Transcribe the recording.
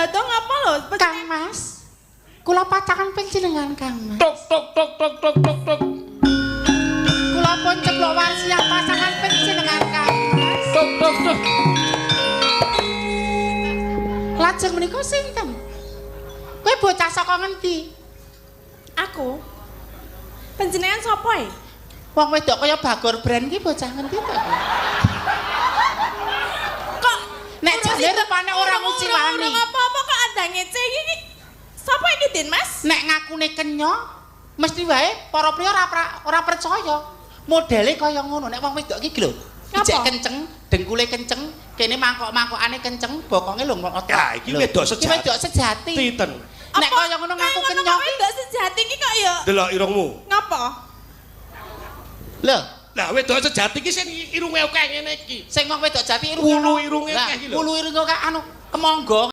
Ado-ado ngapa lho? Kang Mas. Kula pacangan panjenengan Kang Mas. Tok tok tok tok tok tok tok. Kula pun ceplok warsiah pasangan panjenengan Kang Mas. Tok tok tok. Lajeng menika sinten? Kowe bocah saka ngendi? Aku. Panjenengan sapa e? Wong wedok kaya Bagor Brand ki bocah ngendi to? Kok Nek jane rupane ora nguciwani. Urung apa-apa kok ada ngece iki. Sapa iki, Din Mas? Nek ngakune kenya, mesti wae para priya ora percaya. Modele kaya ngono. Nek wong wedok iki lho, ijek kenceng, dengkule kenceng, kene mangkok-mangkokane kenceng, bokonge lho ngotot. Ya, iki wedok sejati. Iki wedok sejati. Titen. Nek kaya ngono ngaku kenya ki wedok sejati iki kok ya. Delok irungmu. Ngapa? Lho, lah wedok sejati iki sing irunge akeh ngene iki. Sing wong wedok jati irunge. Wulu irunge akeh iki lho. Wulu irunge akeh anu kemangga.